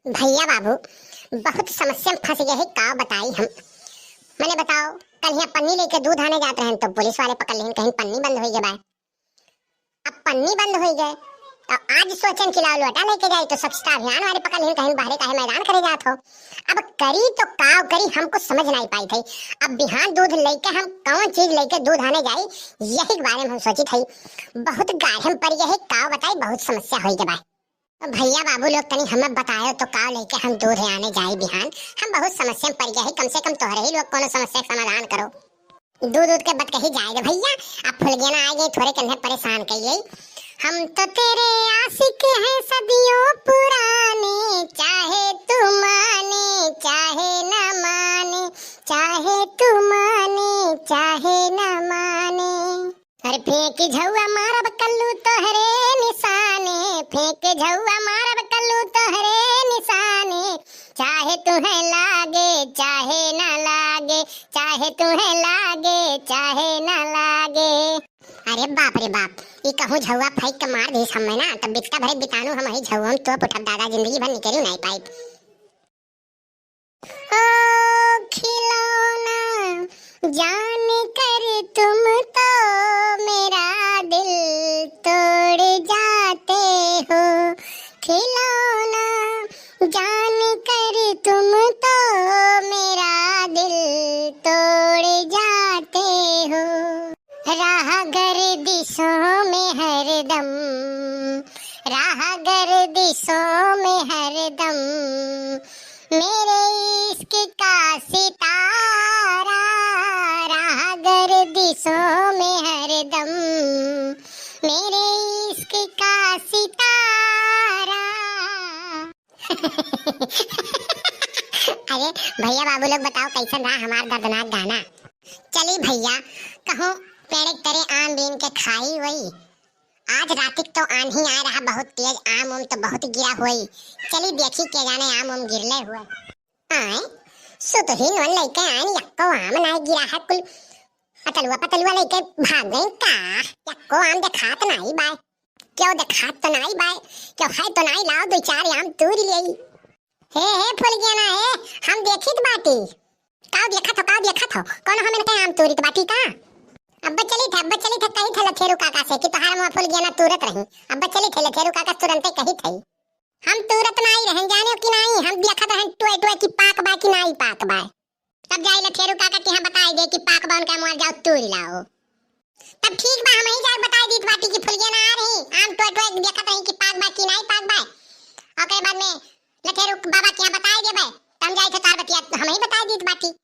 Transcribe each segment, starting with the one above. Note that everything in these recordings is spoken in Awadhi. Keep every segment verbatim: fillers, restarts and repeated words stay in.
भइया बाबू, बहुत समस्या में फँस गए हैं, का बताई हम। मने बताओ, कल हियाँ पन्नी लेके दूध आने जात रहन तो पुलिस वाले पकड़ लेहन, कहिन पन्नी बंद होइ गए बाय। अब पन्नी बंद होइ गए, तो आज सोचन कि लाओ लोटा लेके जाई, तो स्वच्छता अभियान वाले पकड़ लेहन, कहिन बहरे काहे मैदान करे जात हो। अब करी तो काव करी, हम कुछ समझ नाहीं पाइत है। अब बिहान दूध लेके हम कौन चीज लेके दूध आने जाई, यही के बारे में हम सोचित है। बहुत गाढ़े में पड़ गए है, काव बताई, बहुत समस्या होइ गए बाय। भइया बाबू लोग तनी हमें बतायो तो का लेके हम दूध आने जाई बिहान, हम बहुत समस्या में पड़ गए है, कम से कम तोहरे ही लोग कोनो समस्या के समाधान करो। दूध दूध के बत कही जाए रे भइया, अब फुलगेना आ गई, थोड़े कन्हे परेशान कई गई। हम तो तेरे आशिक हैं सदियों पुराने, चाहे तू माने चाहे न माने, चाहे तू माने चाहे न माने। अरे फेंक झउआ मारब कल्लू तोहरे निशाने, फेंक झउआ मारब कल्लू तोहरे निशाने, चाहे तुहें लागे चाहे ना लागे, चाहे तुहें लागे चाहे ना लागे। अरे बाप रे बाप, ई कहूँ झउआ फेंक के मार दीस हमें ना, तब बित्ता भरे बितानू हम ही झउआ में तोप उठब दादा, जिंदगी भर निकरी नाहीं पाइब। ओ खिलौना जान कर तुम तो मेरा दिल तोड़ जाते हो, खिलौना जान कर तुम तो मेरा दिल तोड़ जाते हो। राह गर्दिशों में हरदम, राह गर्दिशों में हरदम, मेरे इश्क का सितारा, राह गर्दिशों में हरदम, मेरे इश्क का सितारा। अरे भइया बाबू लोग, बताओ कैसन रहा हमार दर्दनाक गाना। चली भइया, कहूँ पेड़ के तरे आम बीन के खाई वही। आज रातिक तो आन्ही आए रहा बहुत तेज, आम उम तो बहुत गिरा होई। चली देखी के जाने आम उम गिरले हुए। आए, सुतही नोन लइके आइन, यक्को आम नाई गिरा है कुल। अतलुआ पतलुआ लइके भाग गई का? यक्को आम देखात नाई बाय। क्यों देखात तो नाई बाय? क्यों है तो नाई, लाओ दुइ चार आम तूरी लेई। हे, हे फुलगेना, हे, हम देखित बाटी। काव देखत हो, काव देखत हो? कौनो हम इनके आम तूरित बाटी का? अब्बे चलित है, अब्बे चलित है, कहित है लथेरू काका से कि तोहार मुआ फुलगेना तूरत रही। अब्बे चलित है लथेरू काका तुरंते कहित है। हम तूरत नाई रहन, जाने कि नाई, हम देखत रहन टोए टोए कि पाक बा कि नाई पाक बा। तब जाई लथेरू काका के यहाँ बताई दे कि पाक बा उनका मुआ, जाओ तूरी लाओ। तब ठीक बा, हम ही जाए बताई दीत बाटी कि फुलगेना आ रही, आम टोए टोए देखत रही कि पाक बा कि नाई पाक बा। ओकरे बाद में लथेरू बाबा के यहाँ बताई देबे, तब हम जाई थे तार बतिया हम ही बताई दीत बाटी।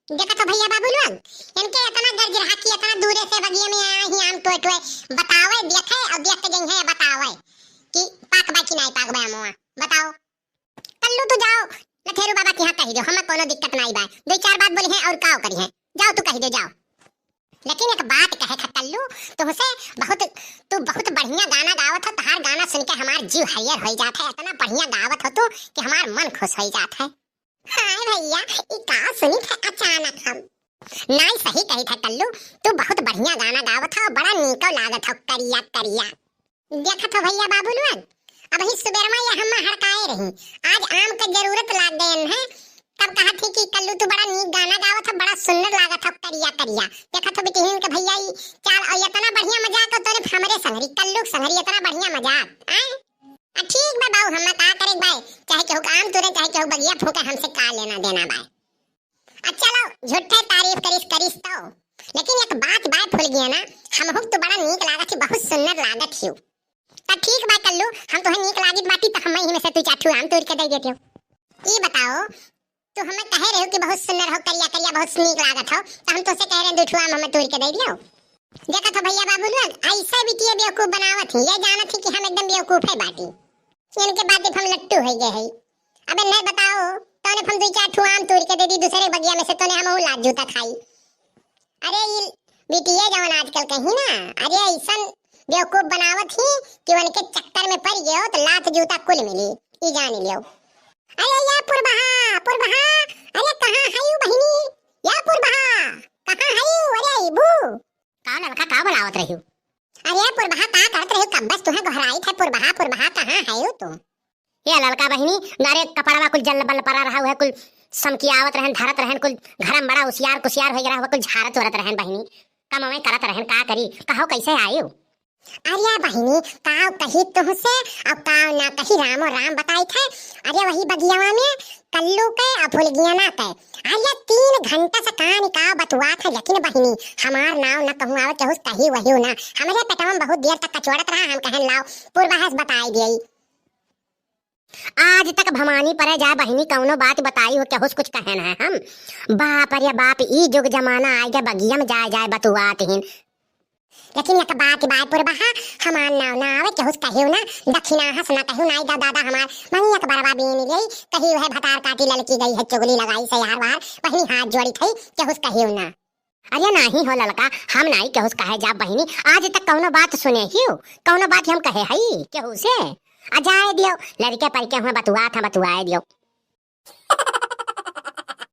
देखत हो भइया बाबू लोग, इनके इतना गर्ज रहा कि इतना दूरे से बगिया में आए ही आम टोए टोए बतावे, देखे और देख के जइहे बतावे कि पाक बा कि नाई पाक बा अमवा। बताओ, कल्लू तू जाओ, लथेरू बाबा के यहाँ कही दो, हमें कोनो दिक्कत नाई बा। दुइ चार बात बोली है और काव करी है, जाओ तू कही दो, जाओ। लेकिन एक बात कहे था कल्लू, तुमसे बहुत, तू बहुत बढ़िया गाना गावत हो, तोहार गाना सुन के हमार जीव हरियर होइ जात है, इतना बढ़िया गावत हो तू कि हमार मन खुश होइ जात है। हाय भइया, ई का सुनित है अचानक हम? नाई सही कहित है कल्लू, तू बहुत बढ़िया गाना गावत हो, बड़ा नीको लागत हो, करिया करिया। देखत हो भइया बाबू लोग, अबही सुबेरवा ये हम हड़काए रही, आज आम के जरूरत लाग गयन है, तब कहत ही कि कल्लू तू बड़ा नीक गाना गावत हो, बड़ा सुंदर लागत हो, करिया करिया। देखत हो बिटिहिन के भइया ई चाल, और इतना बढ़िया मजाक हो तोरे हमरे संगरी, कल्लू के संगरी इतना बढ़िया मजाक, आय? आ ठीक बा बाऊ, हमें का करे के बा, चाहे केहू के आम तूरे, चाहे केहू बगिया फूके, हमसे का लेना देना बा। आ चलो, झूठे तारीफ करिस करिस तो, लेकिन एक बात बा फुलगेना, हमहू के तो बड़ा नीक लागत ही, बहुत सुंदर लागत ही। त ठीक बा कल्लू, हम तोहे नीक लागित बाटी त हम ही में से तू चार ठू आम तोड़ के दे देते हो। ई बताओ, तू हमें कहे रहे हो कि बहुत सुंदर हो, करिया करिया बहुत नीक लागत हो, त हम तोसे कहे रहे दो ठू आम हमें तोड़ के दे दियो। देखत हो भइया बाबू लोग, ऐसे बिटिया बेवकूफ बनावत ही, ये जानत ही कि हम एकदम बेवकूफ है बाटी। इनके बाद हम लट्टू होइ गए है। अब इन्हें बताओ, तोने हम दुइ चार ठू आम तोड़ के दे दी दूसरे बगिया में से, तोने हम लात जूता खाई। अरे ई बिटिया जवन आजकल कहीं ना, अरे ऐसन बेवकूफ बनावत ही कि उनके चक्कर में पड़ गयो तो लात जूता कुल मिली, ई जान लियो। अरे या पुरबहा, पुरबहा, अरे कहाँ है यू बहिनी? या पुरबहा, कहाँ है यू? अरे अइबू? का ललका का बोलावत रही? अरे पुरबहा का करत रही? कब से तुहे गोहराइत है पुरबहा, पुरबहा कहाँ है यू तू? ए ललका बहिनी, अरे कपड़वा कुल जल बल परा रहा, उहै कुल समकियावत रहन, धरत रहन, कुल घरम बड़ा उसियार कुसियार होइ रहा, उहै कुल झारत ओरत रहन बहिनी, कमवे करत रहन, का करी, कहो कैसे आयु? अरे बहिनी, काव कही तुहसे, अब काव ना कही, रामो राम बताइत है। अरे वही बगियावा में कल्लू के अउर फुलगियना के, अरे तीन घंटा से कानी काव बतुआत है, लेकिन बहिनी हमार नाव न कहूँ आवे, केहू से कही वही ना। हमरे पेटवा में बहुत देर तक कचोड़त रहा, हम कहन लाव पुरबहस बताई दियई। आज तक भवानी परे जाए बहिनी कौनो बात बताई हो, केहू से कुछ कहन है हम? बाप रे बाप, ई जुग जमाना आइ गए, बगिया में जाए जाए बतुआत हिन। लेकिन एक बात बाय पुरबहा, हमार नाव ना आवे, केहू से कहियो ना, दक्षिणा हस ना कहियो ना, आई दा दादा हमार, मनी एक बरवा बीन गई, कही वह भतार काटी ललकी गई है, चुगली लगाई से यार वार, बहिनी हाथ जोड़ी थई, केहू से कहियो ना। अरे नाही हो ललका, हम नाही केहू से कहे जाब बहिनी, आज तक कौनो बात सुने हियो, कौनो बात हम कहे हई केहू से? आ जाए दियो, लड़के पर के हुए बतुआ था, बतुआए दियो।